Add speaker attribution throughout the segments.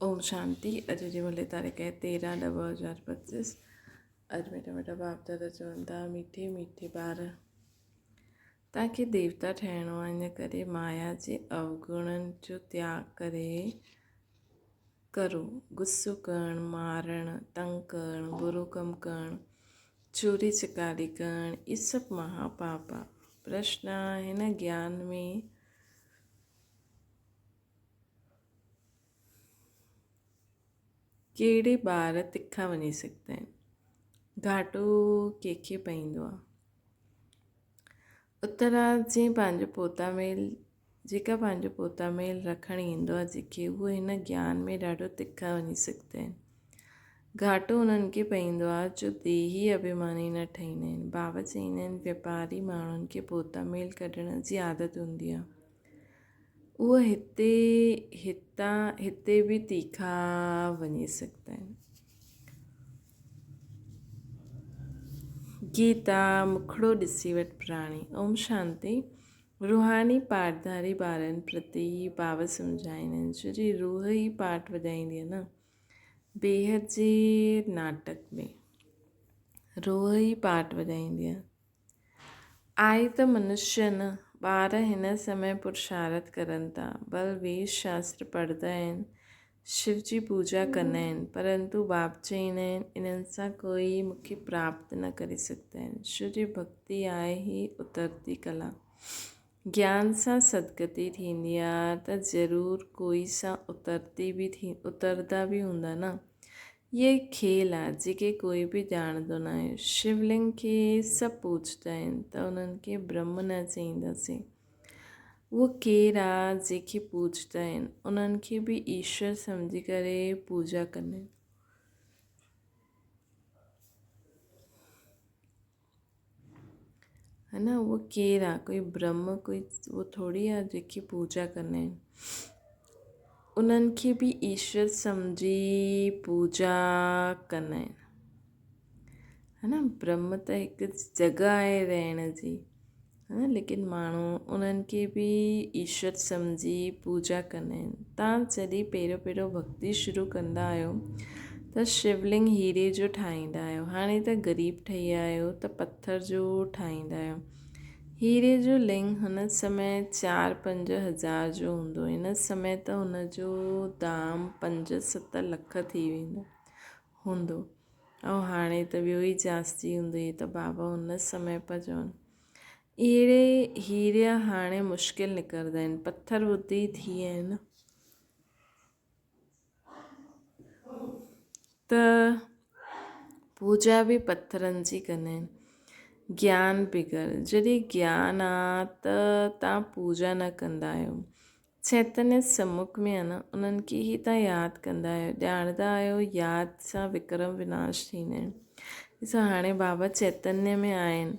Speaker 1: اوم شانتي اڄ جي ملي تاريخ آهي 13 ڏهه 2025 اڄ مٺا مٺا باپ دادا چون ٿا مٺي مٺي ٻار توهان کي ديوتا ٺهڻو آهي ان ڪري مايا جي اوگڻن جو تياڳ ڪري ڪرو غصو ڪرڻ مارڻ تنگ ڪرڻ برو ڪم ڪرڻ چوري چڪاري ڪرڻ اهي سڀ مها پاپ آهي پرشن هن گيان ۾ ڪهڙي ٻار تکا وڃي سگهندا آهن؟ گهاٽو ڪنهن کي پئيندو آهي؟ اترا جنهن پنهنجو پوتا ميل جيڪا پنهنجو پوتا ميل رکڻ ايندو آهي جيڪي اهي هن گيان ۾ ڏاڍو تکا وڃي سگهندا آهن. گهاٽو انهن کي پئيندو آهي جو ديهي اڀيماني نه ٺهيندا آهن. بابا چئيندا آهن واپاري ماڻهن کي پوتا ميل ڪڍڻ جي عادت هوندي آهي. اهي هتي هتان هتي به تيکا وڃي سگهندا آهن. گيتا، مکڙو ڏسي وٺ پراڻي. اوم شانتي. روحاني پاٺڌاري ٻارن پرتي بابا سمجهائيندا آهن ڇو جي روح ئي پاٺ وڄائيندي آهي نه. بيحد جي ناٽڪ ۾ روح ئي پاٺ وڄائيندي آهي. آهي ته منشيه نه، ٻار هن سمي پرشارٿ ڪرن ٿا، بل ويد شاستر پڙهندا آهن، شو جي پوڄا ڪندا آهن، پرنتو باپ چئيندا آهن، انهن سان ڪوئي مون کي پراپت نه ڪري سگهندا آهن، شو جي ڀڳتي آهي هي اترتي ڪلا. گيان سان سدگتي ٿيندي آ ته ضرور ڪوئي سان اترتي به ٿي اتردا به هوندا نه. هي کيل آ جيڪي ڪوئي به ڄاڻندو ناهي. شولنگ کي سڀ پوڄندا آهن ته انهن کي برهم نه چئينداسين. اهو ڪير آ جيڪي پوڄندا آهن انهن کي به ايشور سمجهي ڪري پوڄا ڪندا آهن. ها نه اهو ڪير آ ڪوئي برهم ڪوئي اهو ٿوري آ جيڪي پوڄا ڪندا آهن انهن کي به ايشور سمجهي پوڄا ڪندا آهن ها نه برهم ته هڪ جڳهه آهي رهڻ جي ها نه ليڪن ماڻهو انهن کي به ايشور سمجهي پوڄا ڪندا آهن تان جڏهن پهريون پهريون ڀڳتي شروع ڪندا آهيو ته شولنگ هيري جو ٺاهيندا آهيو هاڻي ته غريب ٺهي ويا آهيو ته پٿر جو ٺاهيندا آهيو هيري جو لنگ هن سمي چار پنج هزار جو هوندو هن سمي ته هن جو دام پنج ست لک ٿي ويندو هوندو ۽ هاڻي ته ٻيو ئي جاستي هوندو هي ته بابا هن سمي پيا چون اهڙي هيريا هاڻي مشڪل نڪرندا آهن پٿر ٻڌي ٿي ويا آهن ته پوڄا به پٿرن جي ڪندا آهن گيان بگر جڏهن گيان آ ته تان پوڄا نه ڪندا آهيو چيتنيه سمک ۾ آهن انهن کي ئي تان ياد ڪندا آهيو ڄاڻندا آهيو ياد سان وڪرم وناش ٿيندا آهن ڏسو هاڻي بابا چيتنيه ۾ آهن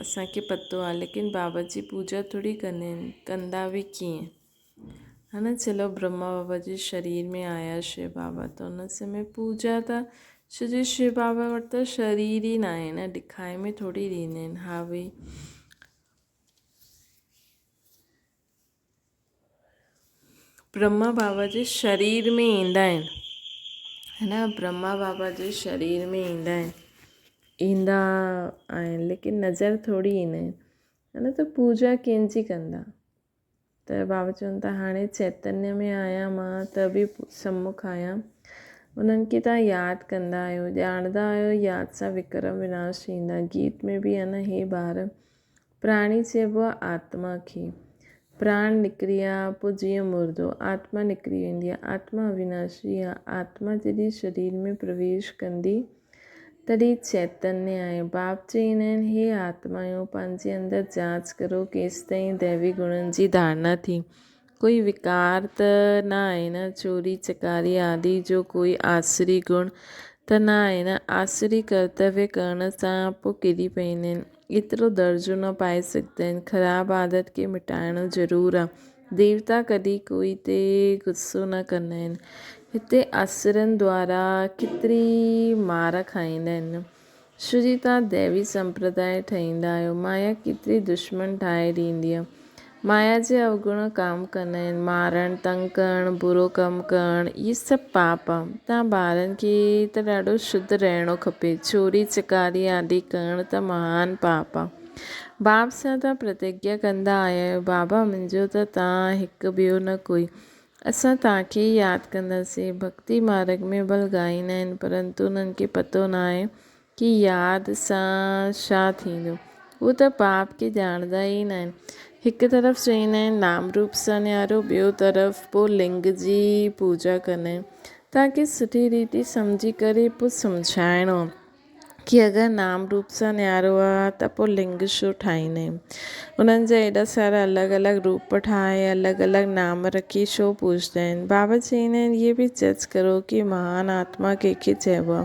Speaker 1: اسان کي پتو آهي ليڪن بابا جي پوڄا ٿوري ڪندا آهن ڪندا به ڪيئن ها نه چلو برهما بابا جي شرير ۾ آيا شو بابا ته ان سمي پوڄا ته ڇو جي شو بابا وٽ ته شرير ئي ناهي نه ڏکائي ۾ ٿوري ڏيندا آهن ها ڀئي برهما بابا جي شرير ۾ ايندا آهن ها نه برهما بابا جي شرير ۾ ايندا آهن ايندا آهن ليڪن نظر ٿوري ايندا آهن ها نه ته پوڄا ڪنهن جي ڪندا ته بابا چون ٿا هاڻي چيتنيه ۾ آهيان مان ته به سمک آهيان انهن کي تان ياد ڪندا آهيو ڄاڻندا آهيو ياد سان وڪرم وناش ٿيندا گيت ۾ به آهي نه هي ٻار پراڻي چئبو آ آتما کي. پراڻ نڪري آ پوء جيئن مردو آتما نڪري ويندي آ. آتما اويناشي آ. آتما جڏهن شرير ۾ پرويش ڪندي تڏهن چيتنيه آهي. باپ چئيندا آهن هي آتمايون پنهنجي اندر جاچ ڪرو ڪيستائين ديوي گڻن جي ڌارڻا ٿي. ڪوئي وڪار ته نه آهي نه، چوري چڪاري آدي جو ڪوئي آسري گڻ ته نه آهي نه، آسري ڪرتويه ڪرڻ سان پوء ڪري پئيندا آهن، ايترو درجو نه پائي سگهندا آهن، خراب عادت کي مٽائڻو ضرور آ، ديوتا ڪڏهن ڪوئي تي غصو نه ڪندا آهن، هتي آسرن دوارا ڪيتري مار کائيندا آهن، ڇو جي توهان ديوي سمپرداء ٺهيندا آهيو، مايا ڪيتري دشمن ٺاهي ڏيندي آ. مايا جا اوگڻ ڪام ڪندا آهن، مارڻ، تنگ ڪرڻ، برو ڪم ڪرڻ، اهي سڀ پاپ آ. تان ٻارن کي ته ڏاڍو شڌ رهڻو کپي. چوري چڪاري آدي ڪرڻ ته مهان پاپ آ. باپ سان تان پرتگيا ڪندا آيا آهيو، بابا منهنجو ته تان هڪ ٻيو نه ڪوئي. اسان توهان کي ئي ياد ڪنداسين. ڀڳتي مارڳ ۾ ڀل ڳائيندا آهن پرنتو انهن کي پتو ناهي ڪي ياد سان ڇا ٿيندو. هو ته پاپ کي ڄاڻندا ئي ناهن. هڪ طرف چئيندا آهن نام روپ سان نيارو ٻيو طرف پوء لنگ جي پوڄا ڪندا آهن. توهان کي سٺي ريتي سمجهي ڪري پوء سمجهائڻو آهي. ڪي اگر نام روپ سان نيارو آ ته پوء لنگ ڇو ٺاهيندا آهيون؟ انهن جا ايڏا سارا الڳ الڳ روپ ٺاهي الڳ الڳ نام رکي ڇو پوڄندا آهن؟ بابا چئيندا آهن اهي به جج ڪرو ڪي مهان آتما ڪنهن کي چئبو آ؟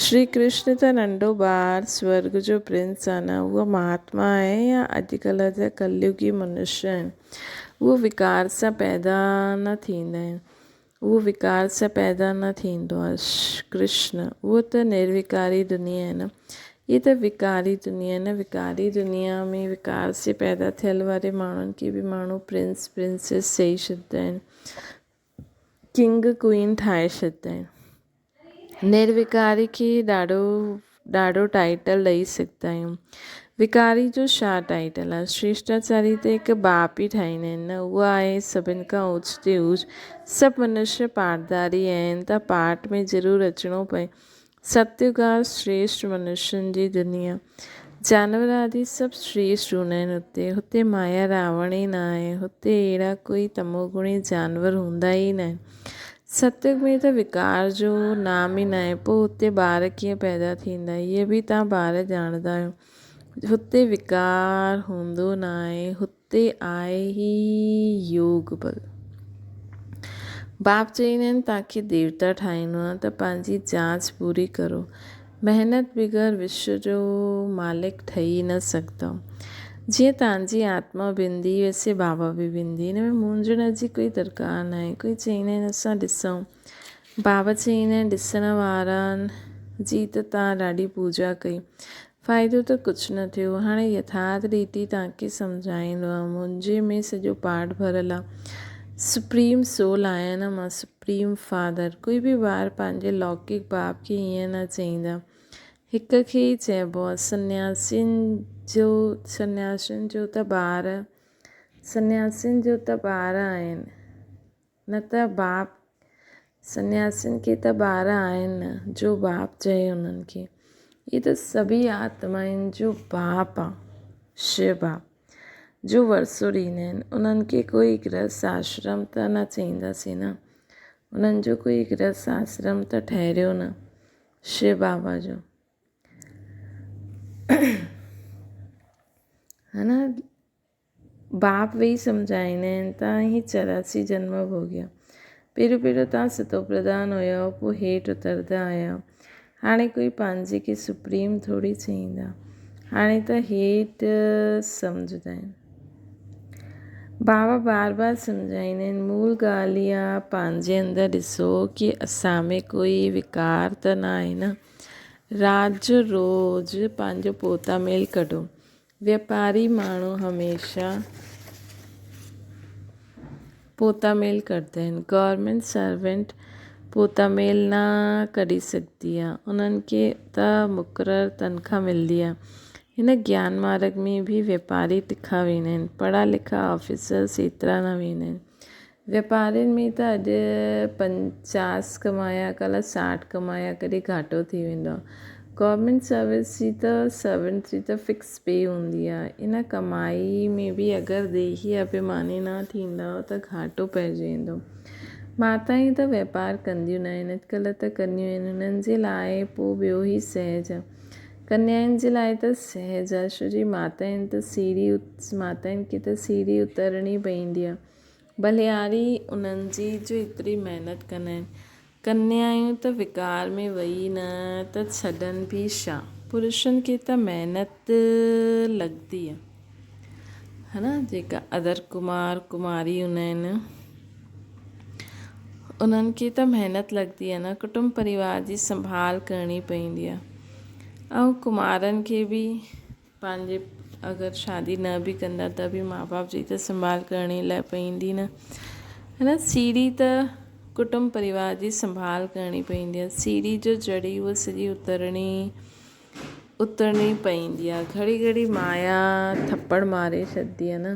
Speaker 1: شري ڪرشن ته ننڍو ٻار سورڳ جو پرنس آ نه اهو مهاتما آهي يا اڄڪلهه جا ڪليوگي منشيه آهن اهو وڪار سان پيدا نه ٿيندا آهن. اهو وڪار سان پيدا نه ٿيندو آهي. ڪرشن، اهو ته نروڪاري دنيا آهي نه. هيء ته وڪاري دنيا آهي نه. وڪاري دنيا ۾ وڪار سي پيدا ٿيل واري ماڻهن کي به ماڻهو پرنس، پرنسيس چئي ڇڏيندا آهن. ڪنگ، ڪوئين ٺاهي ڇڏيندا آهن. نروڪاري کي ڏاڍو ڏاڍو ٽائيٽل ڏئي سگهندا آهيون. وڪاري جو ڇا ٽائيٽل آهي؟ شريشٽاچاري ته هڪ باپ ئي ٺاهيندا آهن نه اهو آهي سڀن کان اوچ تي اوچ. سڀ منشيه پاٽداري آهن ته پاٽ ۾ ضرور اچڻو پئي. ستيگ آهي شريشٽ منشين جي دنيا. جانور آدي سڀ شريشٽ هوندا آهن هتي. هتي مايا راوڻ ئي نه آهي. هتي اهڙا ڪوئي تموگڻي جانور هوندا ئي نه آهن. ستيگ ۾ ته وڪار جو نام ئي ناهي، پوء هتي ٻار ڪيئن پيدا ٿيندا؟ هيء به توهان ٻار ڄاڻندا آهيو. هتي وڪار هوندو ناهي، هتي آهي ئي يوگ بل. باپ چئيندا آهن، توهان کي ديوتا ٺاهڻو آهي ته پنهنجي جاچ پوري ڪرو. محنت بغير وشو جو مالڪ ٺهي نه سگهندؤ. جيئن توهان جي آتما بيهندي ويسي بابا به بيهندي. ان ۾ مونجهڻ جي ڪوئي درڪار ناهي. ڪوئي چئيندا آهن اسان ڏسون. بابا چئيندا آهن ڏسڻ وارن جي ته توهان ڏاڍي پوڄا ڪئي. فائدو ته ڪجهه نه ٿيو. هاڻي يٿارٿ ريتي توهان کي سمجهائيندو آهيان. منهنجي ۾ سڄو پاٺ ڀريل آهي. سپريم سول آهيان نه مان. سپريم فادر، ڪوئي به ٻار پنهنجي لوڪڪ باپ کي ائين نه چئيندا. هڪ کي ئي چئبو آهي. سنياسين جو سنياسين جو ته ٻار سنياسين جو ته ٻار آهن نه ته باپ سنياسين کي ته ٻار آهن نه جو باپ چئي انهن کي. هي ته سڀئي آتمائن جو باپ آ، شو باپ. جو ورثو ڏيندا آهن انهن کي ڪوئي گرهست آشرم ته نه چئينداسين نه انهن جو ڪوئي گرهست آشرم ته ٺهريو نه شو بابا جو ها نه باپ ويهي سمجهائيندا آهن ته هي 84 جنم ڀوڳيا پهريون پهريون تان ستو پرڌان هيا پوء هيٺ اتردا آيا هاڻي ڪوئي پنهنجي کي سپريم ٿوري چئيندا. هاڻي ته هيٺ سمجهندا آهن. بابا بار بار سمجهائيندا آهن مول ڳالهه اها پنهنجي اندر ڏسو ڪي اسان ۾ ڪوئي وڪار ته نه آهي نه. رات جو روز پنهنجو پوتا ميل ڪڍو. واپاري ماڻهو هميشه پوتا ميل ڪڍندا آهن. گورنمينٽ سرونٽ پوتا ميل نه ڪڍي سگهندي آهي. انهن کي ته مقرر تنخواهه ملندي آهي. هن گيان مارگ ۾ به واپاري تکا ويندا آهن. پڙها لکا آفيسرس ايترا نه ويندا آهن. واپارين ۾ ته اڄ 50 ڪمايا ڪلهه 60 ڪمايا ڪڏهن گهاٽو ٿي ويندو آهي. گورنمينٽ سروس جي ته سرونٽس جي ته فڪس پي هوندي آهي. ان ڪمائي ۾ به اگر ديهي اڀيماني نه ٿيندؤ ته گهاٽو پئجي ويندو. ماتائون ته واپار ڪنديون نه آهن اڄڪلهه ته ڪنديون آهن انهن جي لاء پوء ٻيو هي سهج آهي. ڪنيائن جي لاء ته سهج آهي ڇو جي ماتائن ته سيڙهي ماتائن کي ته سيڙهي اترڻي پوندي آهي. ڀلياري انهن جي جو ايتري محنت ڪندا آهن. ڪنيائون ته وڪار ۾ وئي نه ته ڇڏن به ڇا. پرشن کي ته محنت لڳندي آهي. ها نه جيڪا ادر ڪمار ڪماري هوندا آهن انهن کي ته محنت لڳندي آهي نه ڪٽنب پريوار جي سنڀال ڪرڻي پوندي آهي ۽ ڪمارن کي به پنهنجي اگر شادي نه به ڪندا ته به ماء باپ جي ته سنڀال ڪرڻي لاء پوندي نه. هن سيڙهي ته ڪٽنب پريوار جي سنڀال ڪرڻي پوندي آهي. سيڙهي جو چڙهي اها سڄي اترڻي اترڻي پوندي آهي. گهڙي گهڙي مايا ٿپڙ ماري ڇڏندي آهي نه.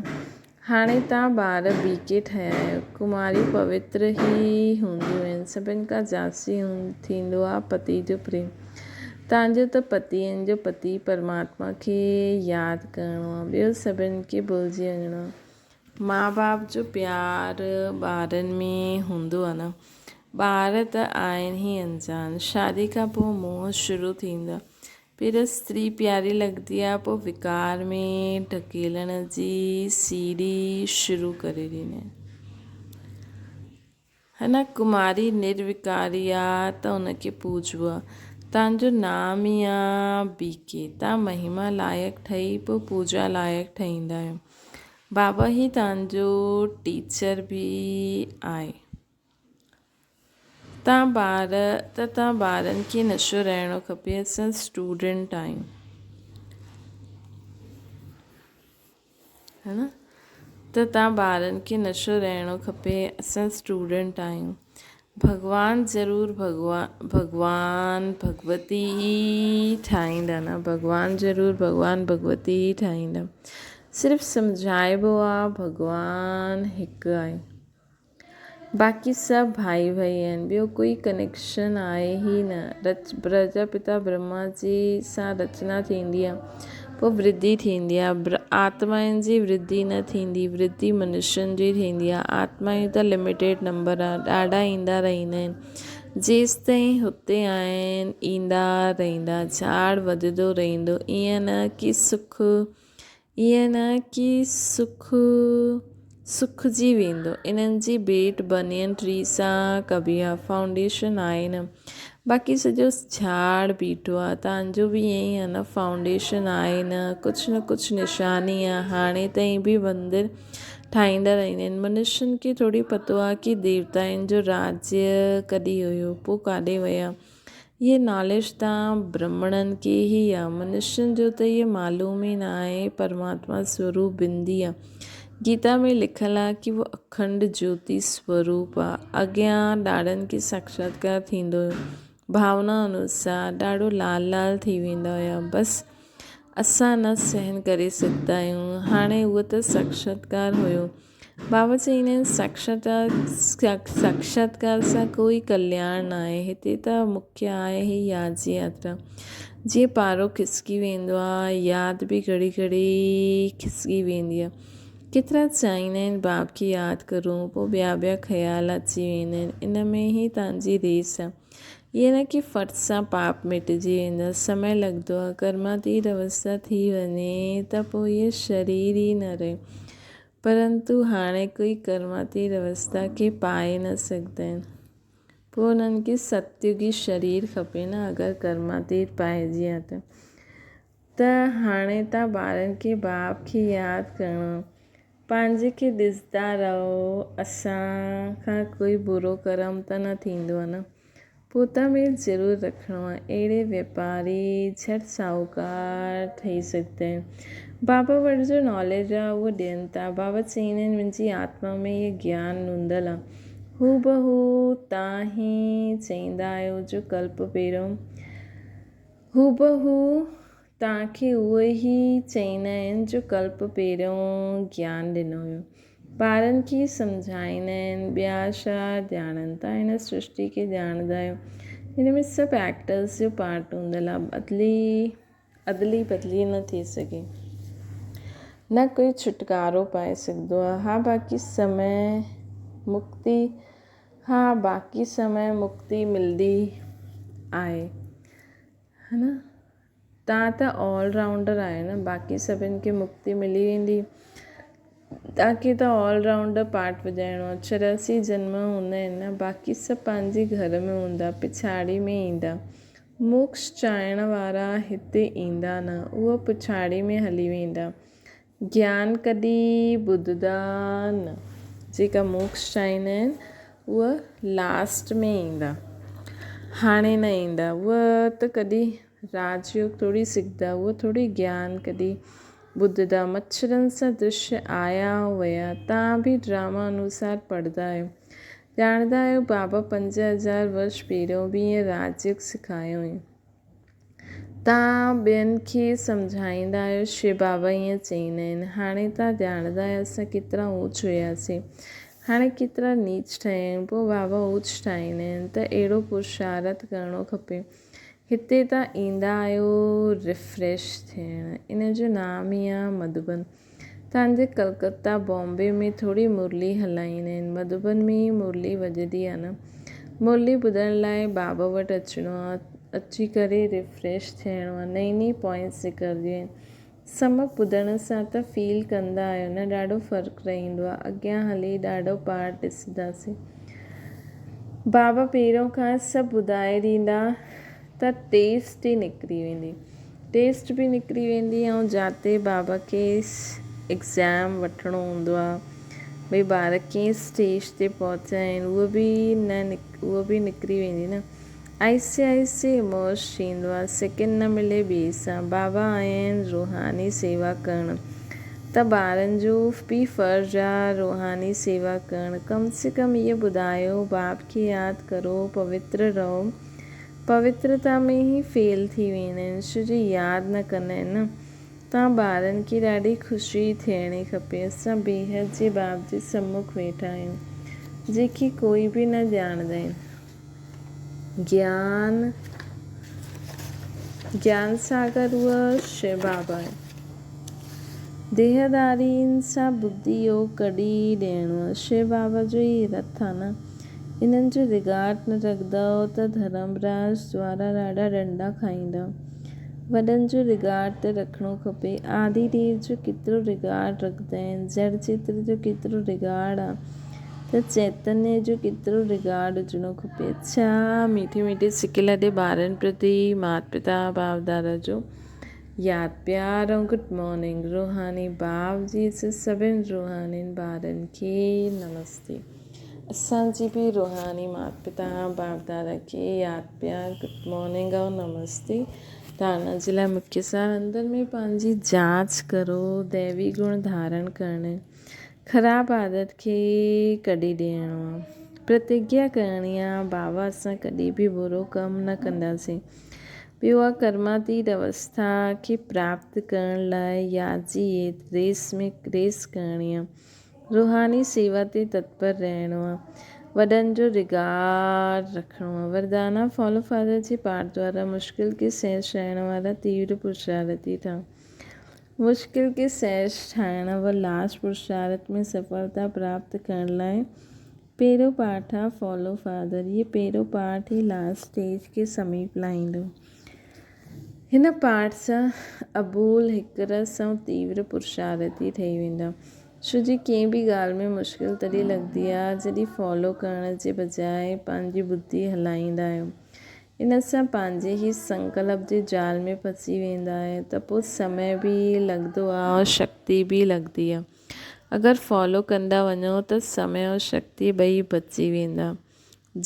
Speaker 1: هاڻي توهان ٻار بي ڪي ٺهيا آهيو. ڪماريون پوتر ئي هونديون آهن. سڀن کان جاستي ٿيندو آهي پتي جو پريم. توهان جو ته پتين جو پتي پرماتما کي ياد ڪرڻو آهي. ٻيو سڀن کي ڀلجي وڃڻو آهي. ماء باپ جو پيار ٻارن ۾ هوندو آهي نه. ٻار ته آهن ئي انجان. شادي کان پوء موهه شروع ٿيندو آهي. پھرين استري پياري لڳندي آ پوء وڪار ۾ ڍڪيلڻ جي سيڙھي شروع ڪري ڏيندا آھن. ھا نه ڪماري نروڪاري آ ته ان کي پوڄبو آ. تان جو نام ئي آ بي ڪي. تان مھما لائق ٺھي پوء پوڄا لائق ٺھيندا آھيو. بابا ھي تان جو ٽيچر به آھي. تان ٻار ته تان ٻارن کي نشو رهڻو کپي اسان اسٽوڊنٽ آهيون ها نه ته تان ٻارن کي نشو رهڻو کپي اسان اسٽوڊنٽ آهيون ڀڳوان ضرور ڀڳوان ڀڳوان ڀڳوتي ئي ٺاهيندا نه ڀڳوان ضرور ڀڳوان ڀڳوتي ئي ٺاهيندا صرف سمجهائبو آ ڀڳوان هڪ آهي باقي سڀ ڀائي ڀائي آهن ٻيو ڪوئي ڪنيڪشن آهي ئي نه. رچ پرجاپتا برهما جي سان رچنا ٿيندي آهي پوء ورڌي ٿيندي آهي آتمائن جي ورڌي نه ٿيندي ورڌي منشين جي ٿيندي آهي آتمائون ته لميٽيڊ نمبر آهي ڏاڍا ايندا رهندا آهن جيستائين هتي آهن ايندا رهندا جهاڙ وڌندو رهندو ائين نه ڪي سک ائين نه ڪي سک سکجي ويندو. انهن جي ڀيٽ بنين ٽري سان ڪبي آ. فائونڊيشن آهي نه. باقي سڄو جهاڙ بيٺو آ. تان جو به ائين ئي آ نه فائونڊيشن آهي نه ڪجهه نه ڪجهه نشاني آ. هاڻي تائين به مندر ٺاهيندا رهندا آهن. منشين کي ٿوري پتو آ ڪي ديوتائن جو راجيه ڪڏهن هيو پوء ڪاڏي ويا. هيء ناليج ته برهمڻن کي ئي آ، منشين جو ته هيء معلوم ئي نه آهي. پرماتما سوروپ بندي آ. گيتا ۾ لکيل آ ڪي اهو اکنڊ جيوتي سوروپ آ. اڳيان ڏاڏن کي ساکشاتڪار ٿيندو هيو. ڀاونا انوسار ڏاڍو لال لال ٿي ويندا هيا. بس اسان نه سهن ڪري سگهندا آهيون. هاڻي اهو ته ساکشاتڪار هيو. بابا چئيندا آهن ساکشاتڪار سان ڪوئي ڪلياڻ ناهي هتي ته مکيه آهي هي ياد جي ياترا جيئن پارو کسڪي ويندو آهي ياد به گهڙي گهڙي کسڪي ويندي آهي ڪيترا چاهيندا آهن باب کي ياد ڪرون پوء ٻيا ٻيا خيال اچي ويندا آهن ان ۾ ئي تان جي ريس آهي ائين نه ڪي ڦٽ سان پاپ مٽجي ويندو آهي سمي لڳندو آهي ڪرماتيت اوستا ٿي وڃي ته پوء هيء شرير ئي نه رهي پرنتو هاڻي ڪوئي ڪرماتيت اوستا کي پائي نه سگهندا آهن. پوء انهن کي ستيوگي شرير کپي نه اگر ڪرماتيت پائجي ها ته. ته هاڻي تان ٻارن کي باپ کي ياد ڪرڻو. پنهنجي کي ڏسندا رهو اسان کان ڪوئي برو ڪرم ته نه ٿيندو نه. پوتا ميل ضرور رکڻو آهي. اهڙي واپاري جھٽ ساهوڪار ٺهي سگهندا آهن. بابا وٽ جو ناليج آهي اهو ڏين ٿا. بابا چئيندا آهن منهنجي آتما ۾ اهي گيان نوندل آهي. هوبهو تان ئي چئيندا آهيو جو ڪلپ پهريون هوبهو توهان کي اهو ئي چئيندا آهن جو ڪلپ پهريون گيان ڏنو ويو. ٻارن کي سمجهائيندا آهن، ٻيا ڇا ڄاڻن؟ توهان هن سرشٽي کي ڄاڻندا آهيو. هن ۾ سڀ ايڪٽرس جو پارٽ هوندل آهي. ادلي ادلي بدلي نه ٿي سگهي. نه ڪوئي ڇوٽڪارو پائي سگهندو آهي. ها باقي سمي مڪتي ها باقي سمي مڪتي ملندي آهي. ها نه توهان ته آل رائونڊر آهيو نه باقي سڀني کي مڪتي ملي ويندي توهان کي ته آل رائونڊر پارٽ وڄائڻو آهي 84 جنم هوندا آهن نه باقي سڀ پنهنجي گهر ۾ هوندا پڇاڙي ۾ ايندا موڪش چاهڻ وارا هتي ايندا نه اهو پڇاڙي ۾ هلي ويندا گيان ڪڏهن ٻڌندا نه. جيڪا موڪش چاهيندا آهن اهي لاسٽ ۾ ايندا هاڻي نه ايندا اهي ته ڪڏهن راج يوگ ٿوري سکندا اهي ٿوري گيان ڪڏهن ٻڌندا. مڇرن سان درشيه آيا ۽ ويا. توهان به ڊراما انوسار پڙهندا آهيو. ڄاڻندا آهيو بابا 5000 ورش پهريون به ائين راجيوگ سکايو هئين. توهان ٻين کي سمجهائيندا آهيو شو بابا ائين چئيندا آهن. هاڻي توهان ڄاڻندا آهيو اسان ڪيترا اوچ هياسين. هاڻي ڪيترا نيچ ٺهيا آهيون. پوء بابا اوچ ٺاهيندا آهن ته اهڙو پرشارٿ ڪرڻو کپي. هتي توهان ايندا آهيو ريفريش ٿيڻ. ان جو نام ئي آهي مڌوبن. توهان جي ڪلڪتا، بامبي ۾ ٿوري مرلي هلائيندا آهن. مڌوبن ۾ ئي مرلي وڄندي آهي نه. مرلي ٻڌڻ لاء بابا وٽ اچڻو آهي. اچي ڪري ريفريش ٿيڻو آهي. نئين نئين پوائنٽس نڪرنديون آهن. سمڪ ٻڌڻ سان ته فيل ڪندا آهيو نه ڏاڍو فرق رهندو آهي. اڳيان هلي ڏاڍو پارٽ ڏسنداسين. بابا پهريون کان سڀ ٻڌائي ڏيندا ته ٽيسٽ ئي نڪري ويندي. ٽيسٽ به نڪري ويندي ۽ جاتي بابا کي ايگزام وٺڻو هوندو آ ڀئي ٻار ڪنهن اسٽيج تي پهتا آهن اهو به نه اهو به نڪري ويندي نه آهستي آهستي امرج ٿيندو آ سيڪنڊ نه ملي ٻئي سان بابا آيا آهن روحاني سيوا ڪرڻ ته ٻارن جو به فرض آ روحاني سيوا ڪرڻ ڪم سي ڪم اهو ٻڌايو باپ کي ياد ڪرو پوتر رهو پوترتا ۾ ئي فيل ٿي ويندا آهن ڇو جو ياد نه ڪندا آهن نه. توهان ٻارن کي ڏاڍي خوشي ٿيڻي کپي اسان بيحد جي باپ جي سمک ويٺا آهيون جنهن کي ڪوئي به نه ڄاڻندا آهن. گيان گيان ساگر اهو شو بابا آهي. ديهدارين سان ٻڌي يوگ ڪڍي ڏيڻو آهي. شو بابا جو ئي رٿ آهي نه. انهن جو رگارڊ نه رکندؤ ته ڌرمراج دوارا ڏاڍا ڏنڊا کائيندا. وڏن جو رگارڊ ته رکڻو کپي. آدي ديو جو ڪيترو رگارڊ رکندا آهن، جڙ چتر جو ڪيترو رگارڊ آ ته چيتنيه جو ڪيترو رگارڊ هجڻو کپي. اڇا ميٺي ميٺي سڪل ڏي ٻارن پرتي مات پتا باپ دادا جو ياد پيار ۽ گڊ مارننگ روحاني باپ جي سڀن روحانين ٻارن کي نمستي. اسان جي به روحاني مات پتا باپ دادا کي ياد پيار گڊ مارننگ ۽ نمستي ڌارڻا جي لاء مکيه سار اندر ۾ پنهنجي جاچ ڪرو ديوي گڻ ڌارڻ ڪرڻ خراب عادت کي ڪڍي ڏيڻو آ پرتگيا ڪرڻي آ بابا اسان ڪڏهن به برو ڪم نه ڪنداسين ٻيو آ ڪرماتيت اوسٿا کي پراپت ڪرڻ لاء ياد جي ريس ۾ ريس ڪرڻي آ روحاني سيوا تي تتپر رهڻو آ. وڏن جو رگار رکڻو آ. وردانا فالو فادر جي پاٺ دوارا مشڪل کي سهج ٺاهڻ وارا تيور پرشارٿي ٺهو. مشڪل کي سهج ٺاهڻ و لاش پرشارٿ ۾ سڦلتا پراپت ڪرڻ لاء پهريون پاٺ آ فالو فادر. هي پهريون پاٺ ئي لاسٽ اسٽيج کي سميپ لاهيندو. هن پاٺ سان ابول هڪ رس ۽ تيور پرشارٿي ٺهي ويندا. ڇو جي ڪنهن به ڳالهه ۾ مشڪل تڏهن لڳندي آهي جڏهن فالو ڪرڻ جي بجاء پنهنجي ٻڌي هلائيندا آهيون. ان سان پنهنجي ئي سنڪلپ جي جال ۾ ڦسي ويندا آهيون ته پوء سمي به لڳندو آهي ۽ شڪتي به لڳندي آهي. اگر فالو ڪندا وڃو ته سمي ۽ شڪتي ٻئي بچي ويندا.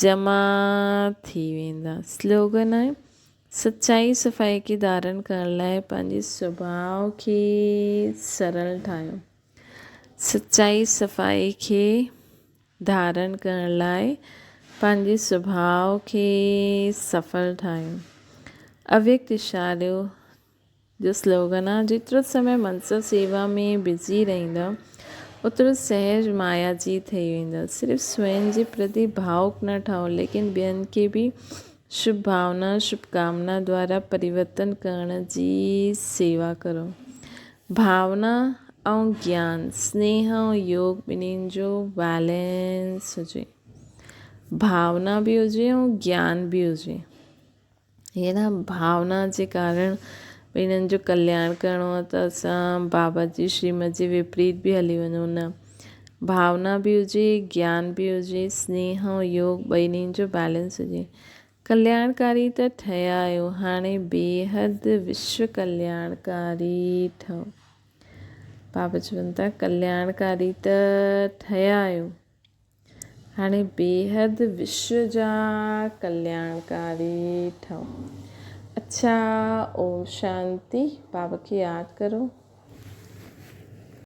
Speaker 1: جمع ٿي ويندا. سلوگن آهي، سچائي صفائي کي ڌارڻ ڪرڻ لاء پنهنجي سڀاء کي سرل ٺاهيو. سچائي صفائي کي ڌارڻ ڪرڻ لاء پنهنجي سڀاء کي سڦل ٺاهيو. اويڪت اشارو جو سلوگن آ جيترو سمي منصب سيوا ۾ بزي رهيندا اوترو سهج مايا جي ٿئي ويندا. صرف سوين جي پرتي ڀاوڪ نه ٺهو ليڪن ٻين کي به شڀ ڀاونا شڀ ڪامنا دوارا پريورتن ڪرڻ جي سيوا ڪرو. ڀاونا ۽ گيان، سنيهه ۽ يوگ ٻنهين جو بيلنس هجي. ڀاونا به هجي ۽ گيان به هجي. هيء نه ڀاونا جي ڪارڻ ڀئي هنن جو ڪلياڻ ڪرڻو آهي ته اسان بابا جي شريمت جي وپريت به هلي وڃون نه ڀاونا به هجي گيان به هجي سنيهه ۽ يوگ ٻنهي جو بيلنس هجي ڪلياڻڪاري ته ٺهيا آهيو هاڻي بيحد وشو ڪلياڻڪاري ٺهو بابا چون ٿا ڪلياڻڪاري ته ٺهيا آهيو هاڻي بيحد وشو جا ڪلياڻڪاري ٺهو. اڇا اوم شانتي. بابا کي ياد ڪرو.